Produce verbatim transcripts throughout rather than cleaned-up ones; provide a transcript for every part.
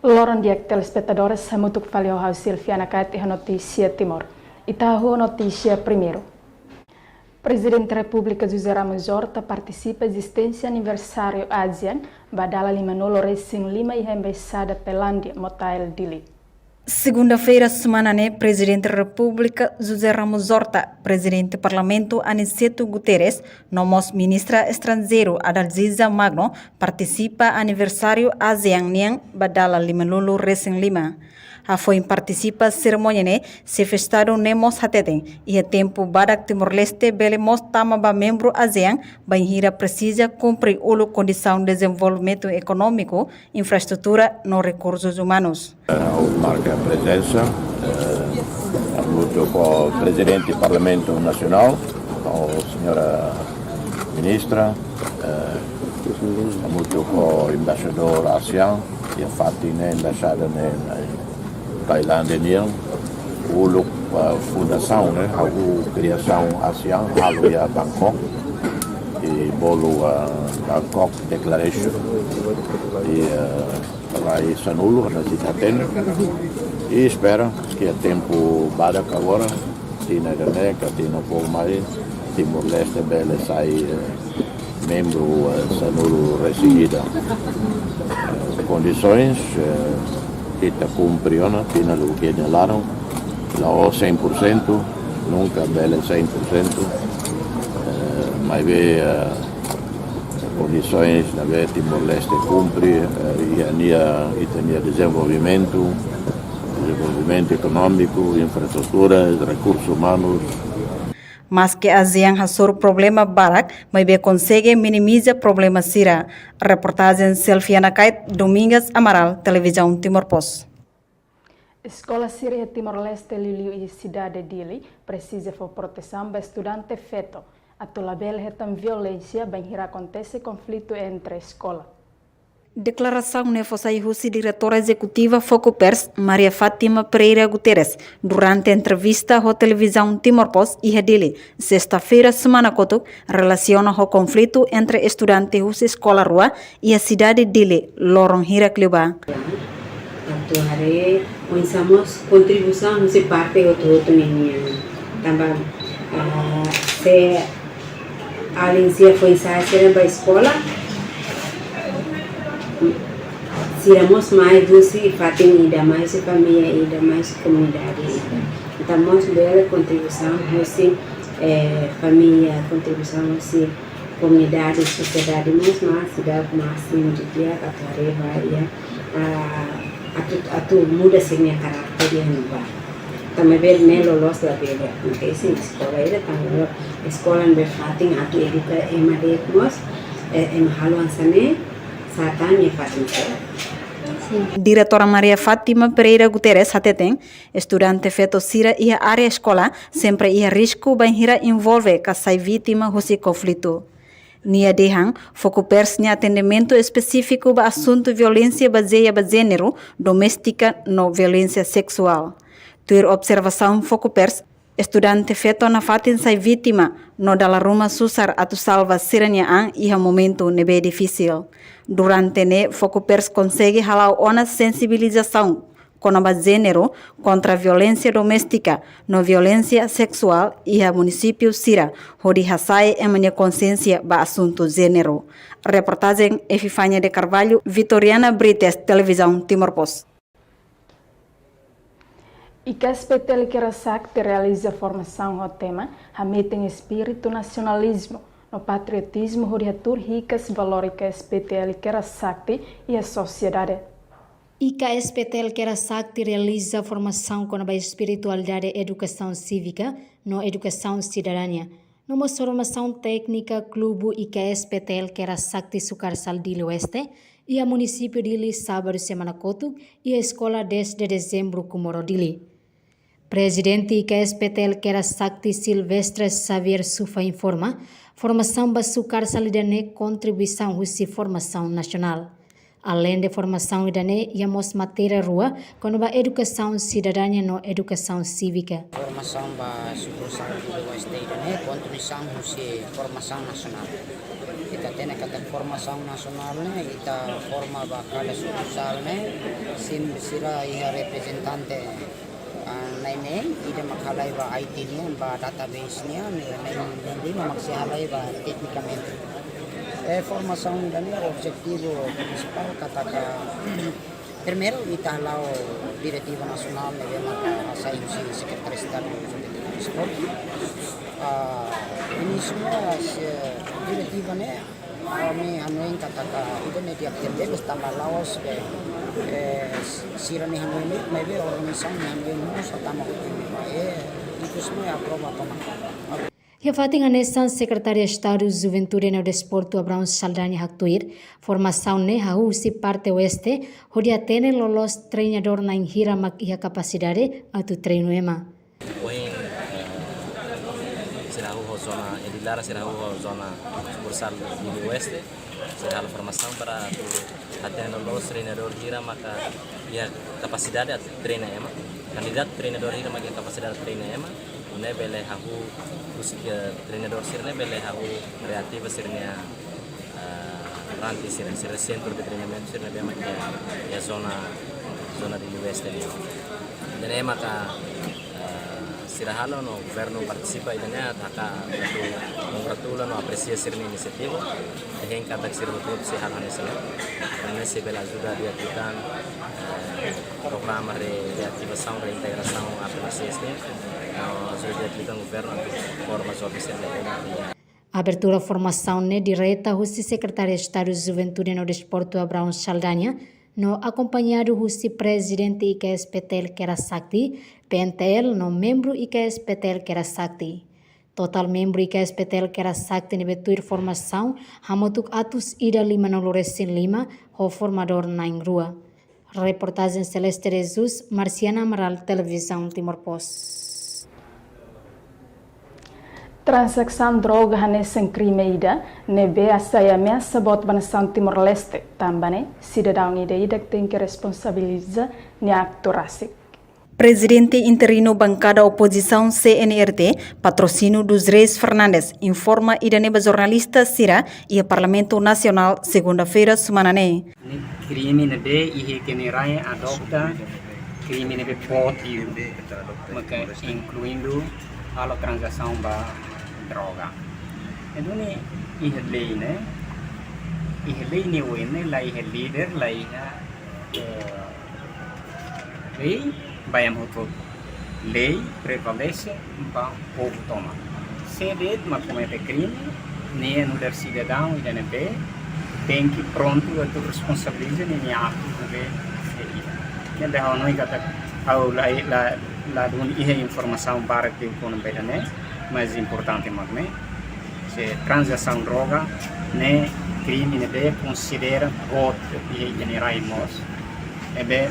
Loron di'ak telespetadores, hamutuk fali ho ha'u Silviana Kait iha Notísia Timor. Ita hahú notísia primeiru. Prezidente Repúblika José Ramos Horta partisipa ezisténsia aniversáriu ASEAN ba dala lima-nulu resin lima iha Embaixada Finlándia, Motael, Dili. Segunda-feira semana ne'e, Prezidente Repúblika José Ramos Horta, Prezidente Parlamentu Aniceto Guterres, no mós Ministra Estranjeiru Adalgisa Magno partisipa aniversáriu ASEAN nian ba dala lima-nulu resin lima. Hafoin partisipa serimónia ne'e, Xefe Estadu ne'e mós hateten, iha tempu badak Timor-Leste bele mós tama ba membru ASEAN, bainhira presiza kumpre uluk kondisaun dezenvolvimentu ekonómiku, infraestrutura no rekursus umanus. Eh, ha'u marka prezensa, eh, hamutuk ho Prezidente Parlamentu Nasionál, ho señora Ministra, eh, hamutuk ho Embaixadór ASEAN, iha fatin ne'e, embaixada ne'e, ne'e Tailándia nian, uluk, eh, fundasaun, ne'e, hahú kriasaun ASEAN, halo iha Bangkok, i bolu, eh, Bangkok Declaration, i, eh, rai sanulu, ita sei hatene. I espera katak iha tempu badak agora, tinan ida-ne'e, ka tinan foun mai, Timor-Leste bele sai, eh, membru, eh, sanulu resin ida. Eh, kondisoens, eh, ita kumpre ona, tinan lubuk ida nia laran, la'ós cem por cento, nunka bele cem por cento. Eh, maibé, eh, kondisoens ne'ebé Timor-Leste kumpre, eh, iha nia, ita-nia dezenvolvimentu, dezenvolvimentu ekonómiku, infraestrutura, rekursus umanus. Maske ASEAN hasoru problema barak, maibé konsege minimiza problema sira. Reportajen Selfiana Kait, Domingas Amaral, Televizaun Timor Post. Eskola sira iha Timor-Leste, liuliu iha sidade Dili, presiza fó protesaun ba estudante feto, atu labele hetan violénsia bainhira akontese konflitu entre eskola. Deklarasaun ne'e fó sai husi Diretora Ezekutiva Fokupers, Maria Fátima Pereira Guterres, durante entrevista ho Televizaun Timor Post iha Dili, sesta-feira semana kotuk, relasiona ho konflitu entre estudante husi eskola rua iha sidade Dili, loron hirak liubá. Atu haree oinsá mós kontribuisaun husi parte hotu-hotu ninian. Tanba, ah, se alin sira foin-sa'e sira ba eskola, sira mós mai husi fatin ida, mai husi família ida, mai husi komunidade ida. Entaun mós bele kontribuisaun husi, eh, família, kontribuisaun husi komunidade, sosiedade mós, mas seidauk mós sente di'ak atu haree ba iha, ah, atu, atu muda sira-nia karakter iha ne'ebá. Tanba ne'e loloos labele akontese iha eskola ida, tanba eskola ne'ebé fatin atu eduka ema de'it mós, eh, ema halo hanesan ne'e, sá tan iha fatin sira. Diretora Maria Fátima Pereira Guterres hateten, estudante feto sira iha área eskola sempre iha risku bainhira envolve ka sai vítima husi konflitu. Nia dehan, Fokupers nia atendimentu espesífiku ba asuntu violénsia bazeia ba jéneru, doméstika no violénsia seksuál. Tuir observasaun Fokupers, estudante feto nafatin sai vítima no dala ruma susar atu salva sira-nia an iha momentu ne'ebé difisil. Durante ne'e, Fokupers konsege hala'o ona sensibilizasaun kona-ba jéneru, kontra violénsia doméstika no violénsia seksuál iha munisípiu sira, hodi hasa'e ema nia konsiénsia ba asuntu jéneru. Reportajen Epifania de Carvalho, Vitoriana Brites, Televizaun Timor Post. IKSPTL Kera Sakti realiza formasaun ho tema Hametin Espíritu Nasionalizmu no Patriotizmu hodi hatuur hikas valór IKSPTL Kera Sakti iha sosiedade. IKSPTL Kera Sakti realiza formasaun kona-ba espiritualidade, edukasaun sívika no edukasaun sidadania, no mós formasaun téknika klubu IKSPTL Kera Sakti Sukarsal Dili Oeste, iha munisípiu Dili, sábadu semana kotuk, iha Eskola dez de Dezembro Comoro Dili. Prezidente IKSPTL Kera Sakti Silvestre Xavier Sufa informa, formasaun ba sukarsal ida-ne'e kontribuisaun husi formasaun nasionál. Aleinde formasaun ida-ne'e, iha mós matéria rua, kona-ba edukasaun sidadania no edukasaun sívika. Formasaun ba sukursál Dili Oeste ida-ne'e kontinuasaun husi formasaun nasionál. Ita hatene katak formasaun nasionál ne'e, ita forma ba kada sukursál ne'e, sin sira iha reprezentante, ah, na'in-neen, ida mak halai ba I T nian, ba database nian, na'in-neen lima mak sei halai ba téknikamente. Eh, formasaun ida-ne'e objetivu prinsipál katak, primeiru, ita hala'o diretiva nasionál ne'ebé maka hasai husi Sekretáriu Estadu Juventude no Desportu. Ah, inísiu ne'e, se diretiva ne'e, ami hanoin katak ida-ne'e di'ak tebes tanba la'ós, eh, eh, sira-nia hanoin de'it, maibé organizasaun nia hanoin mós tama hotu. Eh, ikus ne'e aprova tomak. Iha fatin hanesan, Sekretáriu Estadu Juventude no Desportu Abraão Saldanha haktuir, formasaun ne'e hahú husi parte Oeste, hodi hatene loloos treinadór na'in hira mak iha kapasidade atu treinu ema. Ohin, eh, sira hahú ho zona, Edilara sira hahú ho zona sukursál Dili Oeste, sira halo formasaun para atu hatene loloos treinadór hira maka iha kapasidade atu treina ema. Kandidatu treinadór hira mak iha kapasidade atu treina ema. Ne'e bele hahú, husik treinadór sira-ne'e bele hahú reativa sira-nia, eh, ranti sira, sira sentru de treinamentu sira ne'ebé mak iha, iha zona, zona Dili Oeste nian. Ida-ne'e maka, eh, sira halo no governu partisipa, ida-ne'e atu haka atu kongratula no apresia sira-nia inisiativa. Hein katak sira hotu sei halo hanesan ne'e. Ne'e sei bele ajuda di'ak liután, eh, programa re-, reativasaun, reintegrasaun A P N C S ne'e. No ajuda di'ak liután governu atu forma joven sira-ne'e. Abertura formasaun ne'e direta husi Sekretáriu Estadu Juventude no Desportu Abraão Saldanha, no akompañadu husi Prezidente I K S P T L Kera Sakti, P N T L, no membru I K S P T L Kera Sakti. Totál membru I K S P T L Kera Sakti ne'ebé tuir formasaun hamutuk atus ida limanulu-resin-lima, ho formadór na'in-rua. Reportajen Celeste Jesus, Marciana Amaral, Televizaun Timor Post. Tranzasaun droga hanesan krime ida ne'ebé hasai ameasa boot ba nasaun Timor-Leste, tanba ne'e sidadaun ida-idak tenke responsabiliza nia aktu rasik. Prezidente interinu bankada opozisaun C N R T, Patrocínio dos Reis Fernandes, informa ida-ne'e ba jornalista sira iha Parlamentu Nasionál, segunda-feira semana ne'e. Ne'e krime ne'ebé iha ita-nia rai adopta, krime ne'ebé boot liu, maka inkluindu halo tranzasaun ba droga. Entaun ne'e iha lei ne'e, iha lei ne'e oin ne'e la iha líder, la iha, eh, lei ba ema hotu. Lei prevalese ba povu tomak. Sé de'it mak komete krime, ne'e nu'udar sidadaun ida ne'ebé tenke prontu atu responsabiliza ninia aktu ne'ebé fez. Ne'ebé ha'u hanoin katak ha'u la, la, ladún iha informasaun barak liu kona-ba ida-ne'e, mas importante mak ne'e. Se tranzasaun droga ne'e krime ne'ebé konsidera boot iha ita-nia rai mós. Ne'ebé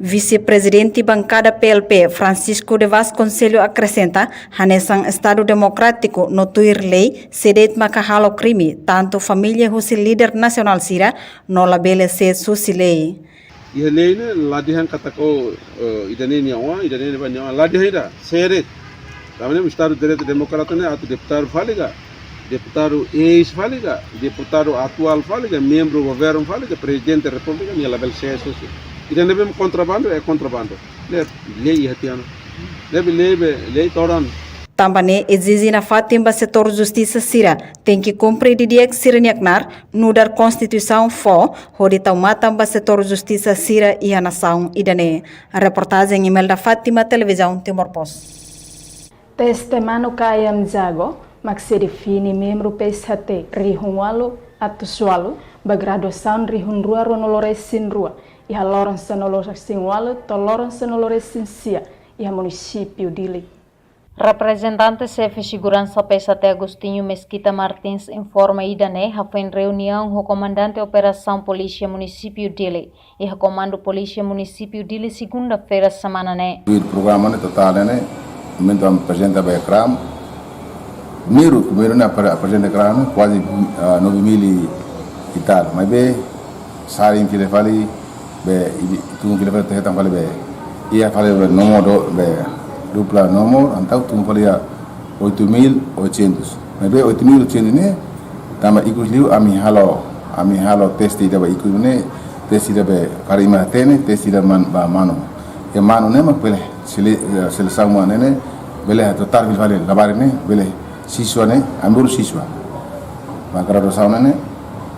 Vise-Prezidente bankada P L P, Francisco de Vasconcelos, akresenta, hanesan Estadu demokrátiku no tuir lei, sé de'it maka halo krime, tantu família husi líder nasionál sira, no labele sees husi lei. Iha lei ne'e la dehan katak, oh, eh, ida-ne'e nia oan, ida-ne'e ba nia oan, la dehan ida, sé de'it. Tanba ne'e Estadu Direitu Demokrátiku ne'e atu deputadu fali ka, deputadu eis fali ka, deputadu atuál fali ka, membru governu fali ka, Prezidente Repúblika, nia labele sees husi. Ida ne'ebé kontrabandu, é kontrabandu. Ne'e lei iha tiha ona. Ne'ebé lei be, lei todan. Tanba ne'e ezije nafatin ba setór justisa sira tenke kumpre didi'ak sira-nia knaar, nu'udar Konstituisaun fó, hodi tau matan ba setór justisa sira iha nasaun ida-ne'e. Reportajen Imelda Fátima, Televizaun Timor Post. Teste manu ka ayam jago mak sei define membru P S H T rihun ualu atus ualu ba graduasaun rihun rua ruanulu-resin-rua, iha loron sanulu-resin-ualu to'o loron sanulu-resin-sia, iha munisípiu Dili. Reprezentante Xefe Seguransa P S H T Agostinho Mesquita Martins informa ida-ne'e hafoin reuniaun ho Komandante Operasaun Polísia Munisípiu Dili iha Komandu Polísia Munisípiu Dili, segunda-feira semana ne'e. Tuir programa ne'e totál ne'e, momentu ami aprezenta ba kram. Primeiru, primeiru ne'e apre-, aprezenta kram ne'e kuaze, ah, nove mil e tal. Maibé Sarin fila fali be, ida tun fila fali, hetan fali be, iha fali be nomor do be, dupla nomor, entaun tun fali iha oito mil e oitocentos. Maibé oito mil e oitocentos ne'e, tanba ikus liu ami halo, ami halo teste ida ba ikus ne'e, teste ida be karik ema hatene, teste ida man, ba manu. Iha manu ne'e mak bele, sele-, selesaun manu ne'e, bele totál fila fali, labarik ne'e, bele siswa ne'e, ami bolu siswa. Ba graduasaun ne'e,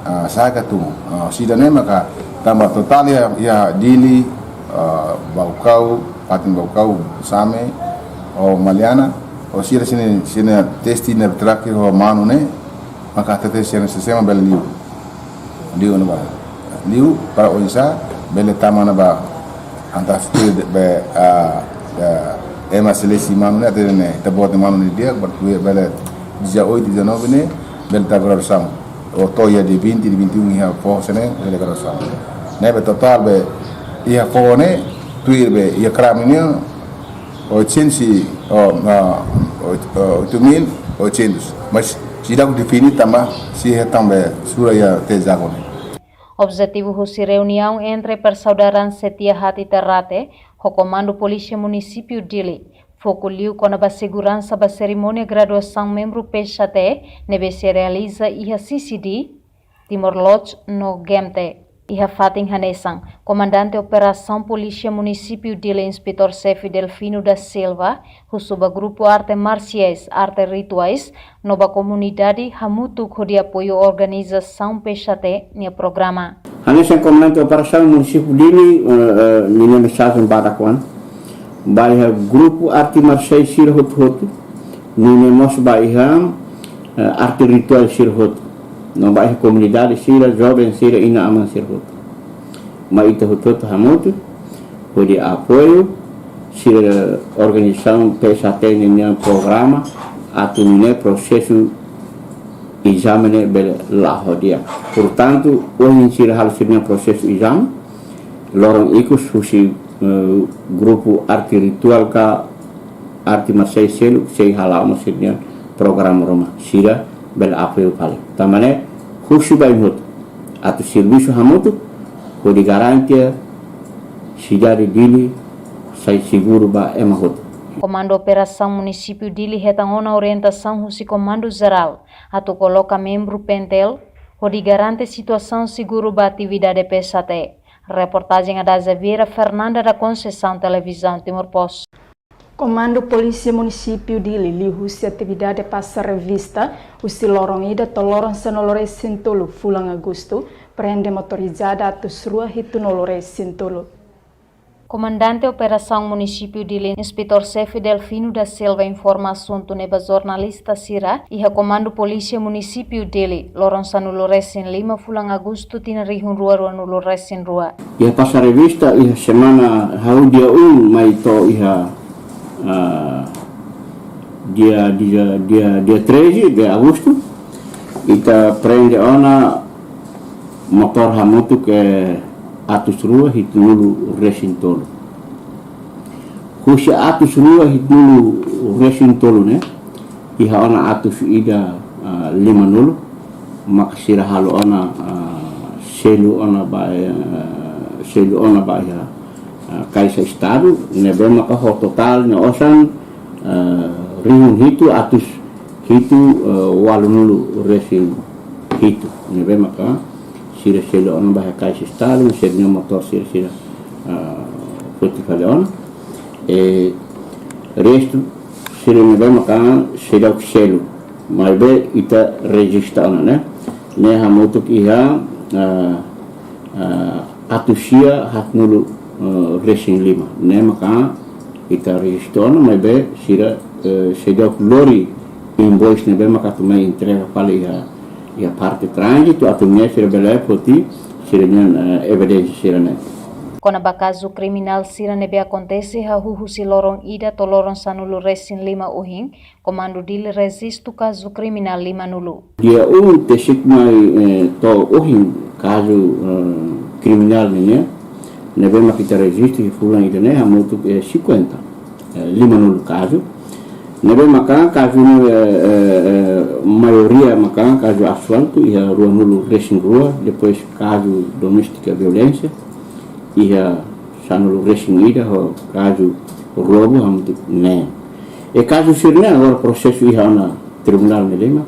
ah, saka tun. Ah, sira ne'e maka tanba totál iha, iha Dili, ah, Baucau, fatin Baucau, Same, ho Maliana, ho sira sira-ne'e, sira-ne'e teste ne'e terakhir ho manu ne'e, maka teste sira-ne'e sistema bele liu. Liu ne'ebá. Liu para oinsá bele tama ne'ebá, entaun se tuir be, ah, be, ema selesi manu ne'e, atu ne'e, ita-boot manu ne'e di'ak, buat bele dezoito, dezanove ne'e, bele tau graduasaun. Ou to'o iha dia vinte, dia vinte e um iha foho sira-ne'e, bele graduasaun. Ne'ebé totál be, iha foho ne'e, tuir be, iha Krami ne'e, oitocentos e, oh, ah, oito, ah, oito mil e oitocentos. Mas seidauk define tanba sei hetan be sura iha T J ne'e. Objetivu husi reuniaun entre Persaudaraan Setia Hati Terate ho Komandu Polísia Munisípiu Dili, foku liu kona-ba seguransa ba serimónia graduasaun membru P S H T ne'ebé sei realiza iha C C D, Timor Lodge no G M T. Iha fatin hanesan, Komandante Operasaun Polísia Munisípiu Dili, Inspetór Xefe Delfino da Silva, husu ba grupu arte marsiais, arte rituais, no ba komunidade hamutuk hodi apoiu organizasaun P S H T nia programa. Hanesan Komandante Operasaun Munisípiu Dili, eh, eh, ninia mensajen badak oan ba iha grupu arte marsiais sira hotu-hotu, nune'e mós ba iha, eh, arte rituál sira hotu, no ba iha komunidade sira, joven sira, inan-aman sira hotu. Mai ita hotu-hotu hamutuk hodi apoiu sira organizasaun P S H T ninia programa atu nune'e prosesu ezame ne'e bele la'o di'ak. Portantu, ohin sira halo sira-nia prosesu ezame, loron ikus husi, eh, grupu arte rituál ka arte marsiais seluk sei hala'o mós sira-nia programa ruma, sira bele apoiu fali. Tanba ne'e, husu ba imi hotu atu servisu hamutuk hodi garante sidade Dili sai seguru ba ema hotu. Komandu Operasaun Munisípiu Dili hetan ona orientasaun husi Komandu Jerál atu koloka membru PNTL hodi garante situasaun seguru ba atividade P S H T. Reportajen Adaza Vieira, Fernanda da Conceição, Televizaun Timor Post. Komandu Polísia Munisípiu Dili liuhusi atividade pasa revista husi loron ida to'o loron sanulu-resin-tolu fulan Agostu, prende motorizada atus rua hitunulu-resin-tolu. Komandante Operasaun Munisípiu Dili, Inspetór Xefe Delfino da Silva, informa asuntu ne'e ba jornalista sira iha Komandu Polísia Munisípiu Dili, loron sanulu-resin-lima fulan Agostu tinan rihun rua ruanulu-resin-rua. Iha pasa revista iha semana hahú dia um mai to'o iha, ah, dia, dia, dia, dia treze de Agostu, ita prende ona motór hamutuk atus rua hitunulu-resin-tolu. Husi atus rua hitunulu-resin-tolu ne'e, iha ona atus ida, ah, limanulu, maka sira halo ona, ah, selu ona ba, eh, selu ona ba iha, ah, Kaixa Estadu, ne'ebé maka ho totál nia osan, ah, rihun hitu atus hitu, eh, ualunulu-resin-hitu. Ne'ebé maka sira selu ona ba iha Kaixa Estadu, sira-nia motór sira, sira, ah, foti fali ona. E restu sira ne'ebé maka seidauk selu, maibé ita rejista ona, ne'e. Ne'e hamutuk iha, ah, ah, atus sia haatnulu, eh, resin lima. Ne'e maka ita rejista ona, maibé sira, eh, seidauk lori invoice ne'ebé maka atu mai entrega fali iha, iha parte tránzitu, atu nune'e sira bele foti sira-nia, eh, evidénsia sira-ne'e. Kona-ba kazu kriminál sira ne'ebé akontese hahú husi loron ida to'o loron sanulu-resin-lima ohin, Komandu Dili rejistu kazu kriminál limanulu. Dia um te sik mai, eh, to'o ohin kazu, eh, kriminál nian, ne'ebé mak ita rejistu iha fulan ida-ne'e hamutuk, eh, cinquenta, eh, limanulu kazu. Ne'ebé maka kazu ne'e, eh, eh, eh, maioria maka kazu asfaltu iha ruanulu-resin-rua, depois kazu doméstika violénsia iha sanulu-resin-ida ho kazu roubu hamutuk neen. I kazu sira-ne'e agora prosesu iha ona tribunál ne'e lima,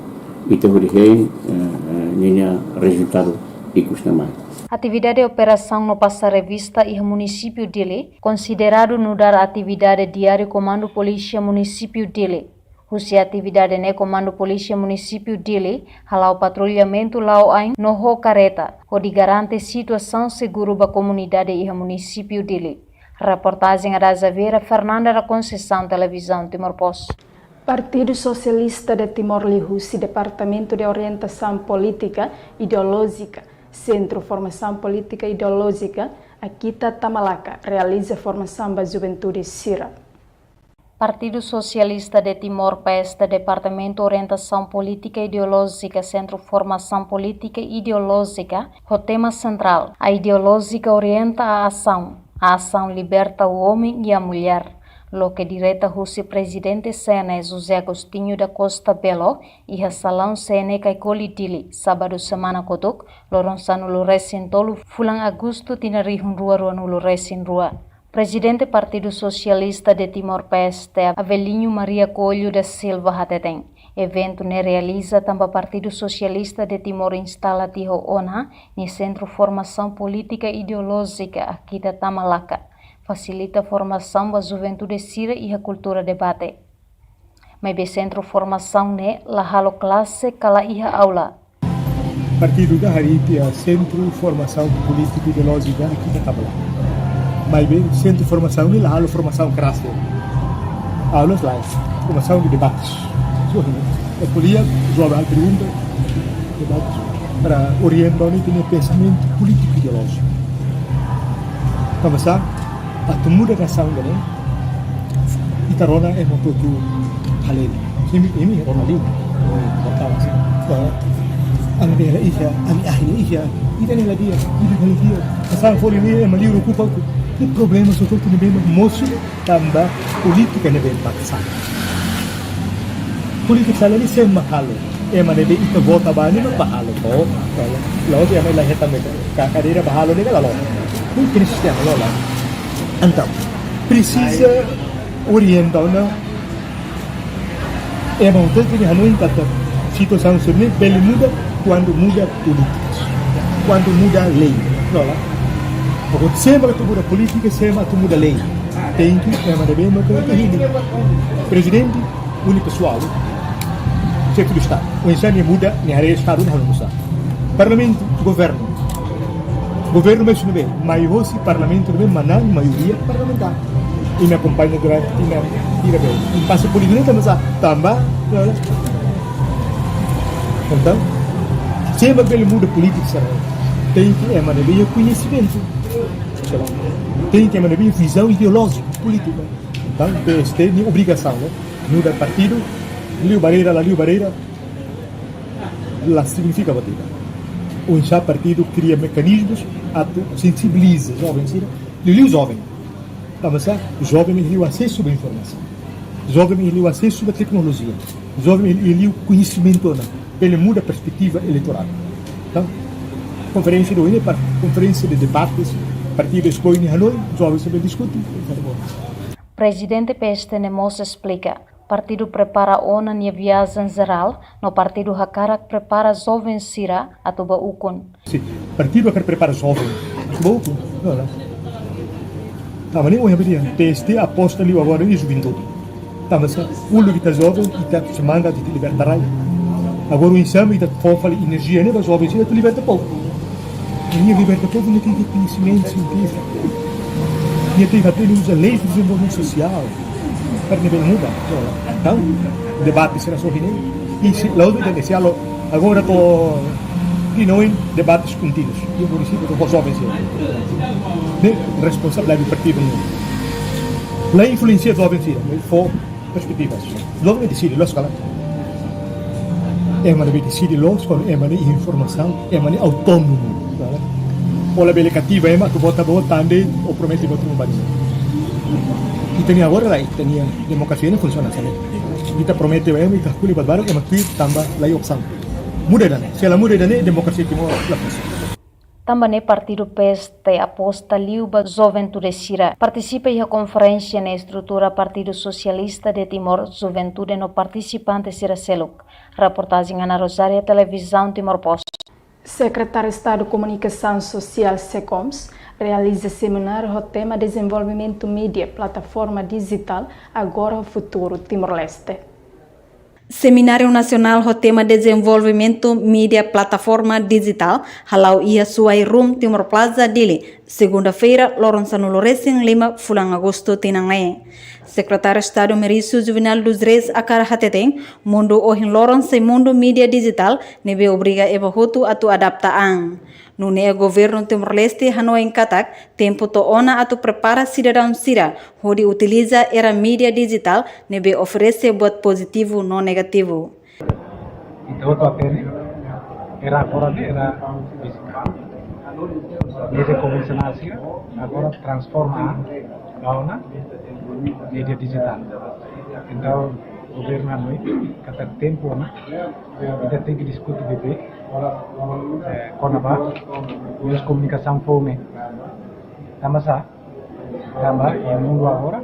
ita hodi hein, eh, eh, ninia rezultadu ikus ne'e mai. Atividade operasaun no pasa revista iha munisípiu Dili konsideradu nu'udar atividade diáriu Komandu Polísia Munisípiu Dili. Husi atividade ne'e Komandu Polísia Munisípiu Dili hala'o patrullamentu la'o ain no ho kareta, hodi garante situasaun seguru ba komunidade iha munisípiu Dili. Reportajen Adaza Vieira, Fernanda da Conceição, Televizaun Timor Post. Partidu Sosialista de Timor liuhusi Departamentu de Orientasaun Polítika Ideolójika, Sentru Formasaun Polítika Ideolójika, Akita Tamalaka, realiza formasaun ba juventude sira. Partidu Sosialista de Timor, P S T, Departamentu Orientasaun Polítika Ideolójika, Sentru Formasaun Polítika Ideolójika, ho tema sentrál, A Ideolójika Orienta a Asaun, a Asaun Liberta o Homem e a Mulher, loke direta husi Prezidente C N E José Agostinho da Costa Belo, iha salaun C N E Caicoli Dili, sábadu semana kotuk, loron sanulu-resin-tolu fulan Agostu tinan rihun rua ruanulu-resin-rua. Prezidente Partidu Sosialista de Timor, P S T, Avelino Maria Coelho da Silva hateten, eventu ne'e realiza tanba Partidu Sosialista de Timor instala tiha ona nia Sentru Formasaun Polítika Ideolójika Akita Tamalaka, fasilita formasaun ba juventude sira iha kultura debate. Maibé sentru formasaun ne'e la halo klase ka la iha aula. Partidu ida harii tiha Sentru Formasaun Polítika Ideolójika Akita Tamalaka. Maibé sentru formasaun ne'e la halo formasaun klase. Aulas lae, formasaun de debates. So, ne'e ko'alia, joven halo pergunta, debate, para orienta ita-nia pensamentu polítiku ideolójiku. Tanba sá, atu muda nasaun ida-ne'e, ita rona ema hotu-hotu hale'u. Imi, imi rona liu. Imi rona liu. Ba, ami bele iha, ami ahi iha. Ita-nia la di'ak, ita-nia la di'ak. Nasaun folin ne'e ema liu okupa hotu. Ne'e problema sira hotu ne'ebé mosu tanba polítika ne'ebé paksa. Polítika sala ni sema halo. Ema ne'ebé ita vota ba nia mak bá halo. Oh, la'ós ema la hetan meta. Ka kadeira bá halo ne'e ka la loos. Ne'e sistema la loos. Entaun, presiza orienta ona ema hotu-hotu nia hanoin katak situasaun sira-ne'e bele muda kuandu muda polítika. Kuandu muda lei. Loos. Agora, sema atu muda polítika, sema atu muda lei. Tenke ema ne'ebé maka hili. Prezidente, unipessoal, xefe de Estadu. Oinsá nia muda, nia haree Estadu ne'e halo nusá. Parlamentu, governu. Governu mesak ne'ebé, mai hosi parlamentu ne'ebé manán maioria parlamentár. Imi akompaña durante, imi tira be. Impase polítiku ne'e tanba sá, tanba. Entaun, sema bele muda polítika sira-ne'e, tenke ema ne'ebé iha koñesimentu. Tenke ema ne'ebé iha vizaun ideolójika, polítika. Entaun, P S T nia obrigasaun, ne'e? Muda partidu, liu bareira, la liu bareira, la signifika buat ida. Oinsá partidu kria mekanizmus atu sensibiliza joven sira, liuliu joven. Tanba sá, joven mak liu asesu ba informasaun. Joven mak liu asesu ba teknolojia. Joven mak liu koñesimentu ona. Bele muda perspetiva eleitorál. Entaun, konferénsia de ohin ne'e para konferénsia de debates, partidu esploi nia hanoin, joven sira bele diskute. Prezidente P S T ne'e mós esplika, partidu prepara ona nia viajen jerál, no partidu hakarak prepara joven sira atu bá ukun. Sin, partidu hakarak prepara joven atu bá ukun. Loos. Tanba ne'e ohin ha'u dehan, P S T aposta liu agora iha juventude. Tanba sá, uluk ita joven, ita semangati ita liberta rai. Agora oinsá mak ita fó fali enerjia ne'e ba joven sira atu liberta povu. Nia liberta povu, nia tenke koñesimentu sientífiku. Nia tenke aprende uza lei de dezenvolvimentu sosiál. Para nia bele muda. Entaun, debate sira ohin ne'e. I se, la'ós ita dehan, se halo agora to'o tinan oin debates kontinus. Iha munisípiu to'o ho joven sira. Ne'e responsabilidade partidu ne'e. La influensia joven sira, maibé fó perspetivas. Joven mak deside loos ka lae. Ema ne'ebé deside loos, kuandu ema ne'e iha informasaun, ema ne'e autónomu. Ó labele kativa ema atu vota ba ó, tande ó promete vota ba nia. Ita-nia agora lae, ita-nia demokrasia ne'e funsiona hanesan ne'e. Ita promete ba ema, ita ko'alia ba barak, ema tuir tanba la iha opsaun. Muda ida-ne'e, se la muda ida-ne'e, demokrasia Timor la funciona. Tanba ne'e partidu P S T aposta liu ba juventude sira. Partisipa iha konferénsia ne'e estrutura Partidu Sosialista de Timor, juventude no partisipante sira seluk. Reportajen Ana Rosária, Televizaun Timor Post. Sekretáriu Estadu Komunikasaun Sosiál, SEKOMS, realiza semináriu ho tema Dezenvolvimentu Mídia, Plataforma Dijitál, Agora ho Futuru Timor-Leste. Semináriu Nasionál ho tema Dezenvolvimentu Mídia, Plataforma Dijitál hala'o iha Suai Room, Timor Plaza, Dili, segunda-feira, loron sanulu resin lima fulan Agostu tinan ne'e. Sekretáriu Estadu Merício Juvenal dos Reis Acar hateten, mundu ohin loron sai mundu mídia dijitál, ne'ebé obriga ema hotu atu adapta an. Nune'e governu Timor-Leste hanoin katak tempu to'o ona atu prepara sidadaun sira hodi utiliza era mídia dijitál ne'ebé oferese buat pozitivu no negativu. Ita hotu hatene, era agora ne'e era fízika. Mídia konvensionál sira agora transforma ba ona mídia dijitál. Entaun, governu hanoin katak tempu ona, ita tenke diskute beibeik, eh, kona-ba meius komunikasaun foun ne'e. Tanba sá? Tanba iha mundu agora,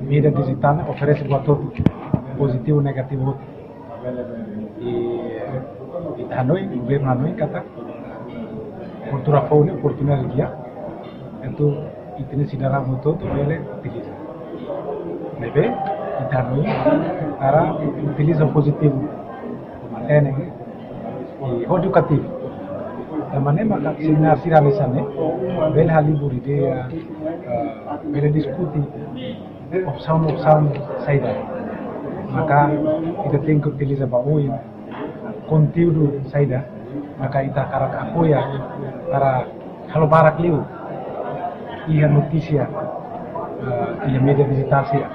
mídia dijitál ne'e oferese buat hotu, pozitivu, negativu hotu. I, i ita hanoin, governu hanoin katak kultura foun ne'e oportunidade di'ak, entaun ita-nia sidadaun hotu-hotu bele utiliza. Ne'ebé ita hanoin para utiliza pozitivu, mantein, i edukativu. Tanba ne'e maka semináriu sira hanesan ne'e bele halibur ideia, eh, bele diskute opsaun-opsaun saida maka ita tenke utiliza ba oin, konteúdu saida maka ita hakarak apoia para halo barak liu iha notísia, eh, iha mídia dijitál sira.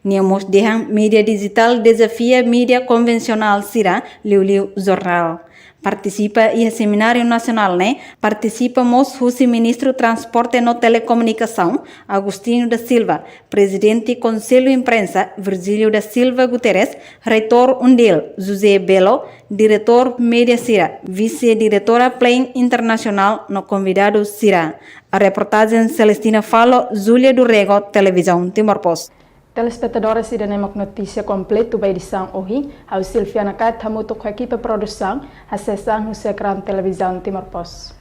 Nia mós dehan mídia dijitál dezafia mídia konvensionál sira, liuliu jornál. Partisipa iha semináriu nasionál ne'e, partisipa mós husi Ministru Transporte no Telekomunikasaun, Agostinho da Silva, Prezidente Konsellu Imprensa, Virgílio da Silva Guterres, Reitór UNDIL, José Belo, diretór mídia sira, vise-diretora Plan Internasionál no konvidadu sira. Reportajen Celestina Falo, Júlia do Rego, Televizaun Timor Post. Telespetadores, ida-ne'e mak notísia kompletu ba edisaun ohin. Ha'u Silviana Kat hamutuk ho ekipa produsaun, hasees an husi ekrán Televizaun Timor Post.